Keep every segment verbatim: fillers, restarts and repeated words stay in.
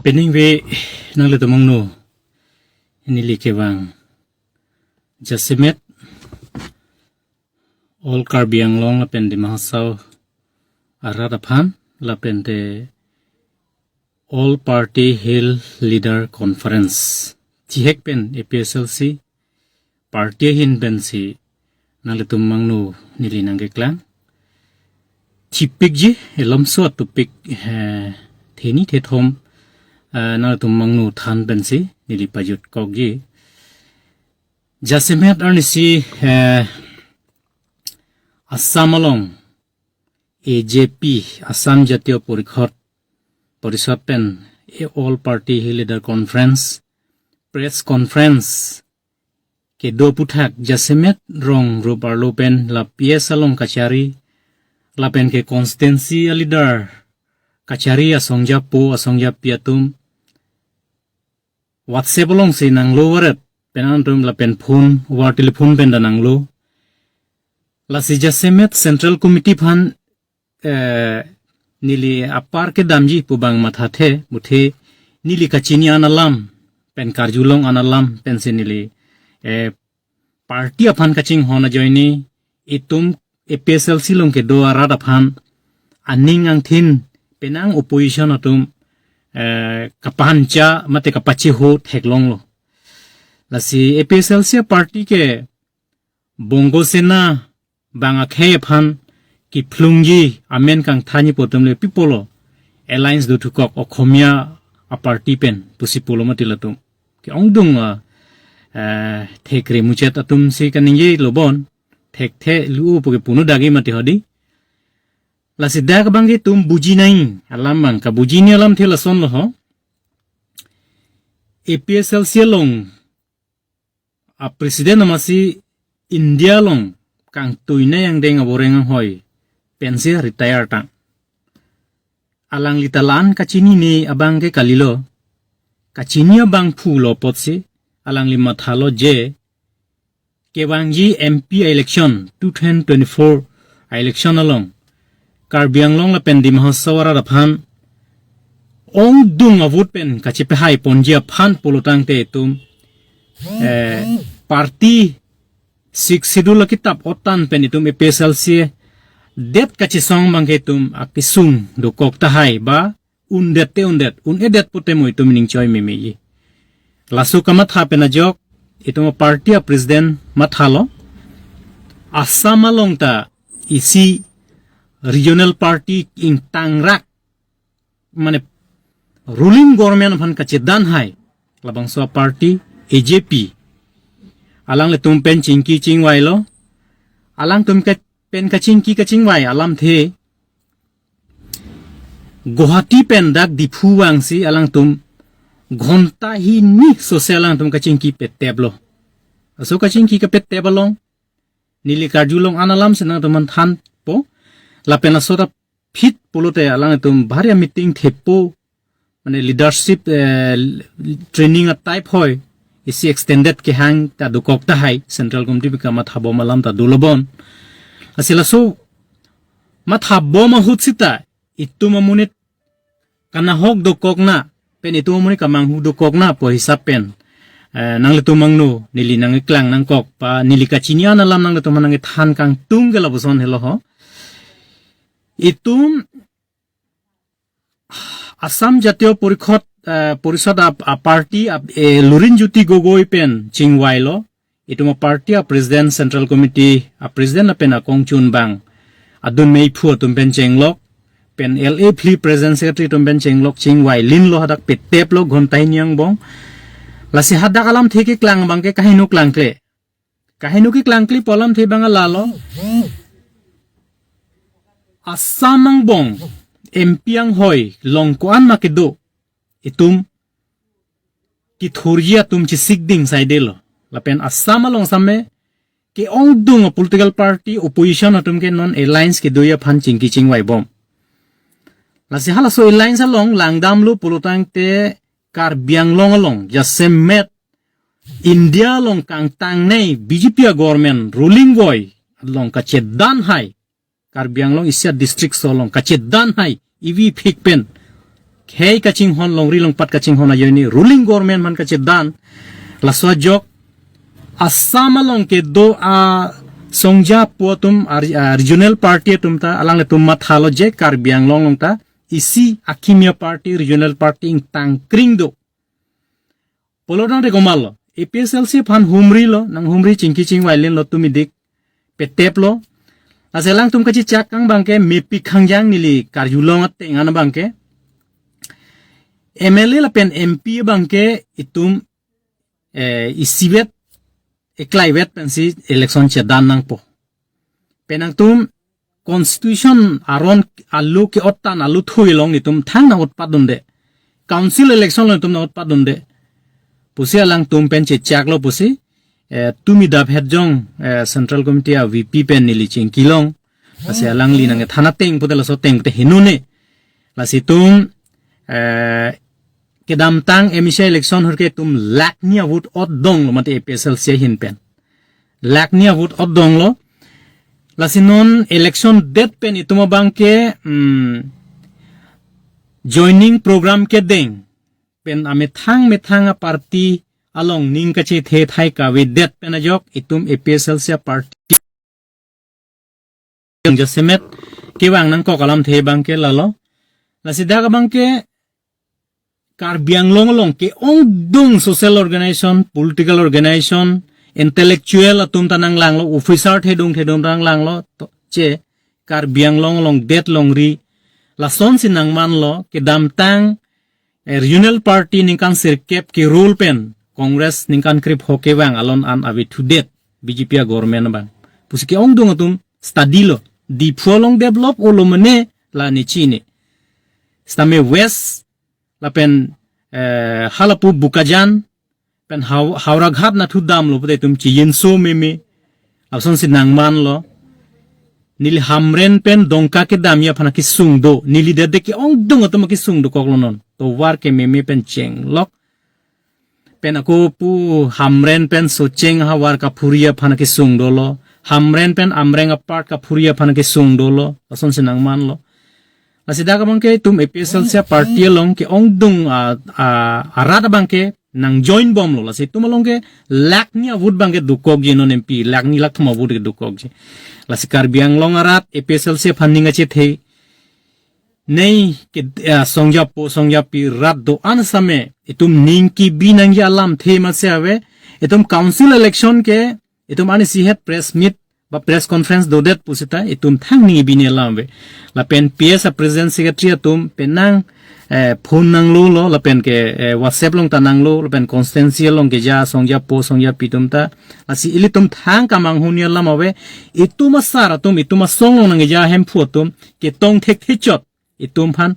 Peningve nanglitum angno neli kevang jasemet All Karbi Anglong lapen Dima Hasao arat aphan lapen te All Party Hill Leader Conference chihek pen A P H L C party ahin pensi nanglitum angno neli nangkeklang. Thipikji, elomso atupik, eh, theni thethom, eh, nanglitum angno than pensi neli pajutkokji. Jasemet arnisi, eh, Assam along A J P, Assam Jatiya Porikhod, Porishad pen, eh, All Party Hill Leader Conference, Press Conference kedo aphuthak jasemet rong rup arlo pen la P S along kachari, lapen ke constituency a leader kachari asongja po asongja pi atum WhatsApp alongsi nanglo varet pen atum lapen phone, war telephone pen ta nanglo. Lasi jasemet Central Committee aphan, eh, neli apar kedamji pu abang mathathe, muthe neli kachini an alam pen karjulong an alam pensi neli, eh, party aphan kachinghon ajoine itum A P H L C along kedo arat aphan aning angthin penang opposition atum, eh, kapancha mate kapachiho theklonglo. Lasi A P H L C party ke Bongo Sena bang akhei aphan kephlungji amen kangthanji pu atum le pi pulo, alliance dothukok Okhomia a party pen pusi pulo mati latum. Ke-ongdung a, eh, thekre muchet atumsi kaningje lo bon, thekthe lu pu ke punu dagi mati hodi. Lasi dak abang ke itum buji nai, alam abang kabuji ni alamthe lasonlo ho. A P H L C along a president amatsi India along kangtuinai angdeng aboreng anghoi pensi retire tang. Alangli ta la-an kachinine abang ke kalilo. Kachini abangphu lo apotsi alangli mathalo je kevangji M P election two thousand twenty-four election along Karbi Anglong lapen Dima Hasao arat aphan ongdung a vote pen kachepehai ponji aphan pulotangte itum, eh, party Sixth Schedule akitap otan pen itum A P H L C det kachesong abang ke itum akesung dokok tahai ba undet te undet, un-edet pute mo itum ning choi memeji. Laso kamatha pen ajok itum a party a president mathalo, Assam along ta isi regional party ingtangrak, mane ruling government aphan kachedan hai labangso a party A J P. Alanglitum pen chingki chingvailo. Alangtum ke pen kachingki kachingvai alamthe Guwahati pen dak Diphu vangsi alangtum ghonta hini sose alangtum kachingki peteplo. Laso kachingki kapetep along neli karjulong an alamsi nangtum aphan thanpo. Lapen laso ta phit pulote alangtum bhari a meeting thepo, mane leadership, eh, training a type hoi, isi extended kehang ta dokok tahai, Central Committee pen kamathabo alam ta dolo bon. Lasi laso mathabo ahut sita itum amonit kanahok dokokna pen itum amonit kamanghu dokokna pu hisap pen, eh, nanglitum angno neli nangkeklang nangkok pa neli kachini an alam nanglitum nangkethan kangtung ke lapuson helo ho. Itum Assam Jatiya Porikhod, eh, Porishad a, a party a, eh, Lurinjyoti Gogoi pen chingvailo. Itum a party a president, Central Committee a president lapen akongchun abang adun meiphu atum pen chenglok, pen L A phli president secretary atum pen chenglok chingvai linlo, hadak peteplo ghonta hini angbong. Lasi hadak alamthe keklang abang ke kaheno klangkle. Kaheno keklangkle pu alamthe abang ke lalo. Assam angbong M P anghoi long ko-an ma kedo itum kithurji atum chesik ding saidelo. Lapen Assam along same ke-ongdung a political party opposition atum ke non alliance kedoji aphan chingki chingvai bom. Lasi halaso alliance along langdamlo pulotangte Karbi Anglong along jasemet India along kangtangnei B J P a government ruling voi along kachedan hai, Karbi Anglong isi a district so along kachedan hai ivi phik pen khei kachinghon, longri longpat kachinghon ajoine ruling government aphan kachedan. Laso ajok Assam along kedo asongja apo atum, a, a, regional party atum ta alanglitum mathalo je Karbi Anglong along ta isi akimi a-party, regional party ingtangkring do. Pulo tangte komatlo, A P H L C aphan humrilo, nanghumri chingki chingvai linlo, tumi dik peteplo. Lasi alangtum kachechak kang abangke mepi khangjang neli karjulong ateng an abangke M L A lapen M P abangke itum, eh, isivet, eklaivet pensi election chedan nangpo. Pen nangtum constitution aron alo ke-ot tan, alo thui along itum thang nang-otpadunde. Council election along itum nang-otpadunde pusi alangtum pen chechaklo pusi, eh, tumi dap het jong, eh, Central Committee a-V P pen neli chingkilong. Lasi alangli nangkethan ateng pute laso ateng pute hinone. Lasi itum, eh, kedamtang M A C election ahut ke itum lakh hini a-vote otdonglo mate A P H L C ahin pen. Lakh hini a-vote otdonglo. Lasi non election date pen itum abangke, mm, joining program kedeng pen amethang methang a-party along ning kachethe thai kavedet pen ajok itum A P H L C a-party jasemet kevang nangkok alamthe abangke lalo. Lasi dak abangke Karbi Anglong along ke-ongdung social organization, political organization, intellectual atum ta nanglanglo, officer thedung thedung ta nanglanglo, to, che Karbi Anglong along det longri lasonsi nangmanlo, kedamtang, eh, regional party ningkan sirkep ke-rule pen Congress ningkan krepho kevang alon an avethudet B J P a-government abang pusi ke-ongdung atum study lo, Diphu along develop olo mane la nechini. Sitame West lapen, eh, halapu Bokajan pen Haw-, Howraghat nathu damlo pute itum chiyinso meme. Lasonsi nangmanlo. Neli Hamren pen Dongka kedamji aphan akesung do. Neli dede ke-ongdung atum akesung dokoklo non. Tovar ke meme pen chenglok. Pen ako pu Hamren pen Socheng ahavar kaphurji aphan akesung dolo. Hamren pen Amreng apart kaphurji aphan akesung dolo. Lasonsi nangmanlo. Lasi dak abangke itum A P H L C a-party along ke-ongdung a, a, arat abangke nang-join bomlo. Lasi itum along ke lakh hini a-vote abangke dokokji non M P, lakh hini lakh thom a-vote ke dokokji. Lasi Karbi Anglong arat A P H L C aphan ning kachethe nei ke, eh, songja apo songja api rat do-an sitame itum ning kebi nangji alamthe mase ave. Itum council election ke itum anisi het press meet ba press conference dodet pusita itum thang ning bini alam ave. Lapen P S a-president secretary atum penang, eh, phone nanglolo lapen ke, eh, WhatsApp along ta nanglo lapen constituency along keja songja apo songja api atum ta. Lasi ilitum thang kamanghuni alam ave. Itum asar atum, itum asong along nangkeja Hemphu atum ketong thekthe chot itum aphan,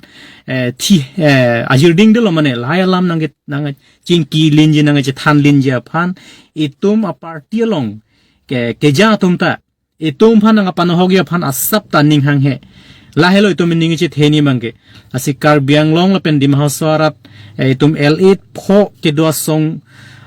eh, thi, eh, ajirding dolo mane lahai alam nangke, nangchingki linji, nangchethan linji aphan itum a-party along ke, keja atum ta itum aphan nangkapanahokji aphan asap ta ning hanghe. Lahelo itum ning chethe ni abangke. Lasi Karbi Anglong lapen Dima Hasao arat, eh, itum L eight pho kedo asong,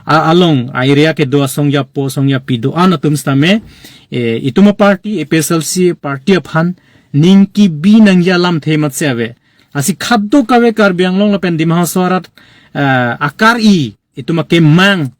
a, along a-area kedo asongja apo songja api do-an atum sitame, eh, itum a-party, A P H L C party aphan ning kebi nangji alamthe mase ave. Lasi khadok kave Karbi Anglong lapen Dima Hasao arat, eh, akar-i itum akemang,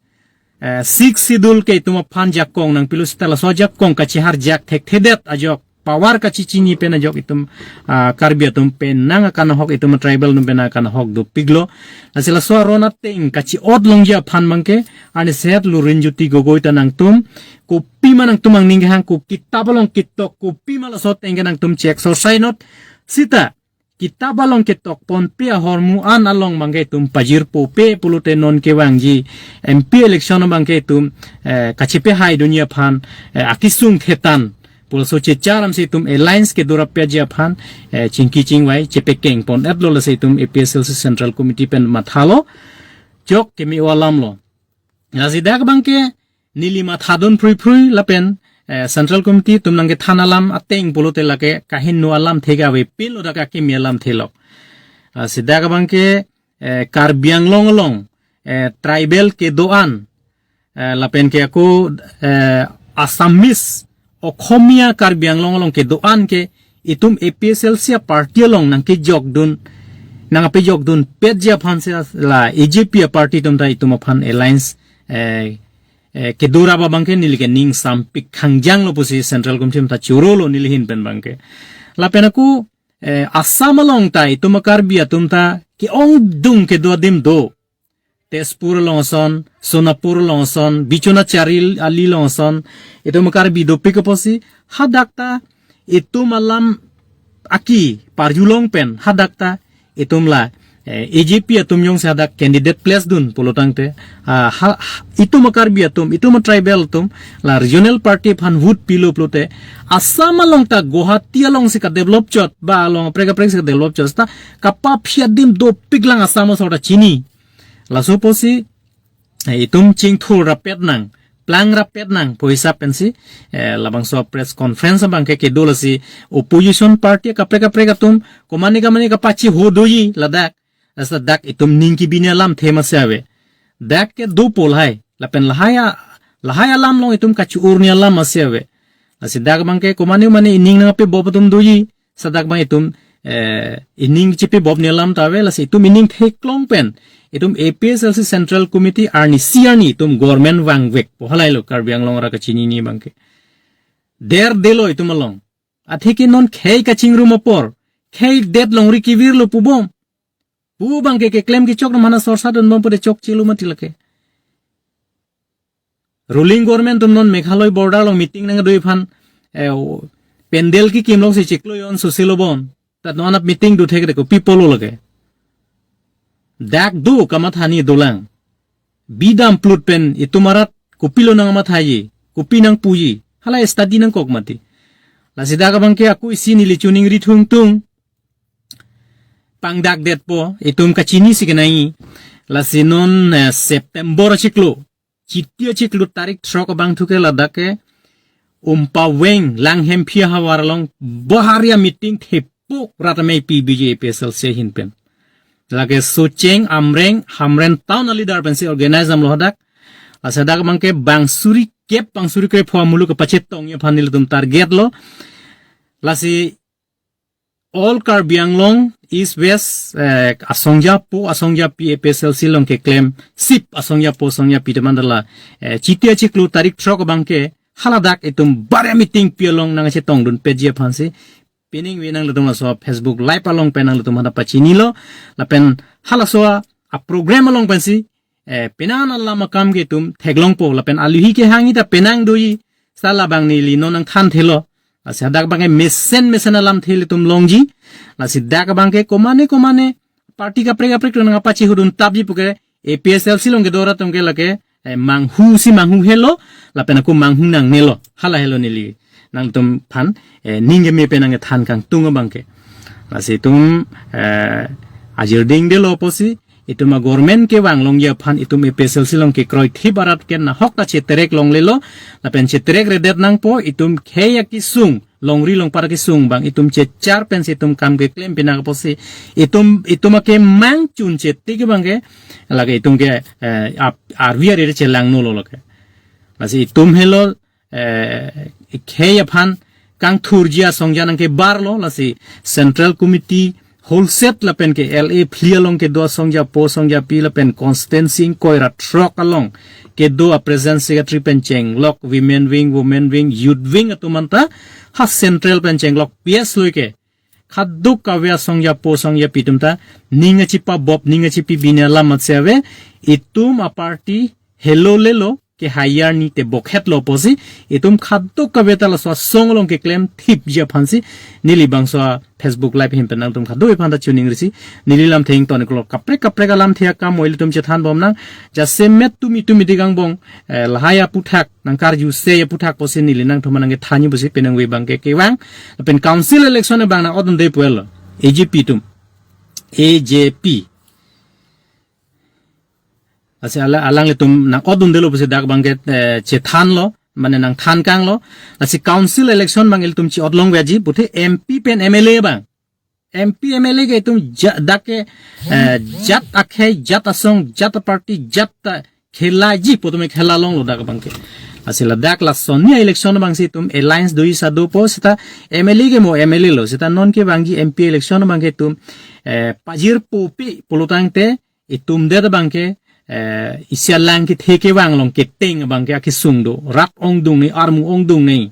eh, Sixth Schedule ke itum aphan jakong nangpilo sita laso jakong kacheharjak thekthedet ajok, power kachechini pen ajok itum, ah, Karbi atum pen nang akanahok, itum tribal atum pen nang akanahok dopiklo. Lasi laso aron ateng kache-ot longji aphan abangke, anisi het Lurinjyoti Gogoi ta nangtum kopima nangtum angning kehang ko, kitap along ketok kopima laso ateng ke nangtum che-exercise not sita kitap along ketok ponpe ahormu an along abangke itum pajirpo pe pulote non kevangji M P election abangke itum, eh, kachepehaidunji aphan, eh, akesung thetan pu laso checharam si itum alliance kedo rapji aphan, eh, chingki chingvai chepekeng pon-etlo. Lasi itum A P H L C Central Committee pen mathalo, chok keme-o alamlo. Lasi dak abangke neli mathadun phrui phrui lapen, eh, Central Committee atum nangkethan alam ateng pulote lake kaheno alamthe ke avepinlo, dak akimi alamthe lok. Lasi dak abangke, eh, Karbi Anglong along, eh, tribal kedo-an, eh, lapen ke ako, eh, Assamese, Okhomia Karbi Anglong along kedo-an ke itum A P H L C a-party along nangkejokdun, nangpejokdun petji aphan si la A J P a party atum ta itum aphan alliance, eh, eh, kedorap abangke neli ke ning sampik khangjang lo pusi Central Committee atum ta choro lo neli ahin pen abangke. Lapen ako, eh, Assam along ta itum a Karbi atum ta ke-ongdung kedo adim do. Tezpur along ason, Sonapur along ason, Bichona Chari Ali along ason, itum a Karbi dopik apotsi, hadak ta itum alam aki parjulong pen, hadak ta itum la, eh, A J P atum jongsi hadak candidate place dun pulo tangte, ah, ha, ha, itum a Karbi atum, itum a tribal atum, la regional party aphan vote pilo pulote, Assam along ta Guwahati alongsi kadevelop chot, ba along kaprek kaprek si kadevelop chot, ta kapaphi adim dopik lang Assam asor ta chini. Laso apotsi, eh, itum chingthur rapet nang, plang rapet nang, pu hisap pensi, eh, labangso press conference abangke kedo lasi opposition party kaprek kaprek atum, komane komane kapachiho doji ladak, lasi dak itum ning kebini alamthe masi ave. Dak ke dopo lahai, lapen lahai a, lahai alam along itum kachu-urni alam masi ave. Lasi dak abangke komane komane ining nangpebop atum doji, ladak abang itum, eh, ining chepebopni alam ta ave, lasi itum ining theklong pen, itum A P H L C Central Committee arnisi arni itum government vangvekpo, halahelo Karbi Anglong arat kachinine abangke. Derdelo itum along. Atheke non khei kachingrum apor, khei det longri kevirlo pubom. Pu abangke keklem kechok atum aphan sorsa dunbom pulote chokchelo mati lake. Ruling government atum non Meghalaya border along meeting nangdo aphan, eh, o, pandal kekim alongsi chiklo jon sosilo bon. Tat non ap meeting do thekre kopi pulo lake. Dak do kamathani dolang. Bidam plut pen itum arat kopilo nangmathaji, kopi nangpuji, hala study nangkok mati. Lasi dak abangke ako isi neli choningri thungthung. Pangdakdetpo, itum kachinisi kenai. Lasi non, eh, September achiklo, Chiti achiklo tarik throk abang thuke ladak ke Umpaveng Langhemphi ahavar along bahari a-meeting thepo rat amei pi B J P A P H L C ahin pen. Lake Socheng, Amreng, Hamren town a-leader pensi organize damlo hadak. Lasi hadak abangke bang suri kep, bang suri krepho amuluk kepachetongji aphan nelitum target lo. Lasi all Karbi Anglong, East West, eh, asongjapo, asongjapi A P H L C along keklem sip asongjapo, asongjapi teman dala, eh, Chiti achiklo tarik throk abangke haladak itum bahari a-meeting pi along nangchetongdun petji aphansi. Pining wi nanglitum laso Facebook Live along pen nanglitum hana pachinilo. Lapen halaso a-program along pensi, eh, penang alam akam ke itum theklongpo, lapen aluhi kehangji ta penang doji, sala abang neli non nangthanthelo. Lasi hadak abangke mesen mesen alamthe ilitum longji. Lasi dak abangke komane komane party kaprek kaprek atum nangpachihudun tapji puke A P H L C along kedo rat atum ke lake, eh, manghu si manghu helo, lapen ako manghu nangnelo. Halahelo neli nangtum aphan, eh, ning keme pen nangthan kangtung abangke. Lasi itum, eh, ajirding delo pusi, itum a-government kevang longji aphan itum A P H L C along kekroi thip arat ke nahok ta cheterek longlelo, lapen cheterekredet nangpo, itum khei akesung, longri longpat akesung abang itum chechar pensi itum kam keklem pinang pusi, itum, itum akemang chunche tik abangke, lake itum ke, eh, ap-, arvi arere chelangnolo lake. Lasi itum helo, eh, khei aphan kangthurji asongja nangkebarlo, lasi Central Committee whole set lapen ke L A phli along kedo asongjapo asongjapi lapen constituency ingkoi ra throk along kedo a-present secretary pen chenglok, women wing, women wing, youth wing atum anta ha central pen chenglok P S loi ke khaduk kave asongjapo asongjapi atum ta ning achipabop, ning achipibini alam matsi ave, itum a-party helo lelo ke hayar ni te bokhet lo pusi, itum khaduk kave ta laso asong along keklem thipji aphansi, neli bangso a-Facebook Live ahin pen nangtum khaduk aphan ta choningrisi, neli lamthe ington iklo kaprek kaprek alamthe akam ilitum chethanbom nang, jasemet tumi tumi digang bong, eh, lahai aphuthak, nangkarjuse aphuthak pusi neli nangtum aphan nangkethanji pusi penang wi abangke kevang, lapen council election abang nang-otdunde puelo, A J P atum, A J P. Lasi ala-, alanglitum nang-otdundelo pusi dak abangke, eh, chethanlo, mane nangthan kanglo. Lasi council election abang ilitum chi-otlong veji, puthe M P pen M L A abang. M P M L A ke itum ja-, dak ke, eh, jat akhei, jat asong, jat party, jat ta khelaji pu atum khela longlo dak abangke. Lasi ladak lason ni election abangsi itum alliance doji sa dopo seta M L A ke mo M L A lo, seta non kevangji M P election abangke itum eh, pajirpo pi pulotangte itum det abangke, eh, isi alang kethe kevang along keteng abangke akesung do, rat ongdung ni, armu ongdung ni.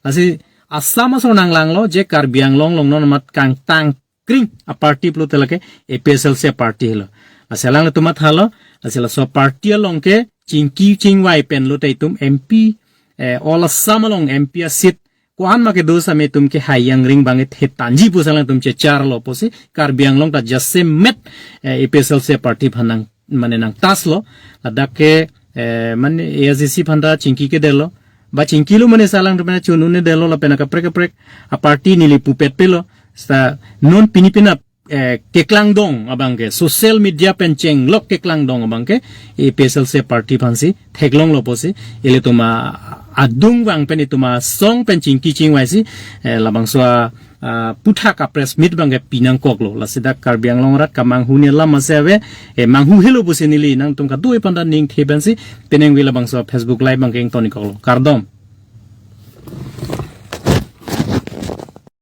Lasi Assam aso nanglanglo je Karbi Anglong along non mat kangtang kring a party pulote lake A P H L C a party helo. Lasi alanglitum mathalo, lasi laso party along ke chingki chingvai pen lote itum M P, eh, all Assam along M P a seat ko-an ma kedo same itum kehai angring abang thetangji pusi alangtum checharlo pusi Karbi Anglong ta jasemet, eh, A P H L C a party aphan nang, mane nangtaslo. Ladak ke, eh, mane A S D C aphan ta chingki kedetlo. Ba chingkilo mane sa alangtum pen chun-un-edetlo lapen akaprek kaprek a party neli pupet pelo. Seta non pini penap, eh, keklangdong abangke, social media pen chenglok keklangdong abangke A P H L C a party aphansi theklonglo pusi ilitum adung vang pen itum asong pen chingki chingvaisi, eh, labangso a, ah, aputhak a press meet abangke pinangkoklo. Lasi dak Karbi Anglong arat kamanghu ni alam ase ave, eh, manghu helo pusi neli nangtum kadokave aphan ta ningthe pensi penang vi labangso Facebook Live abangke ingtonikoklo. Kardom.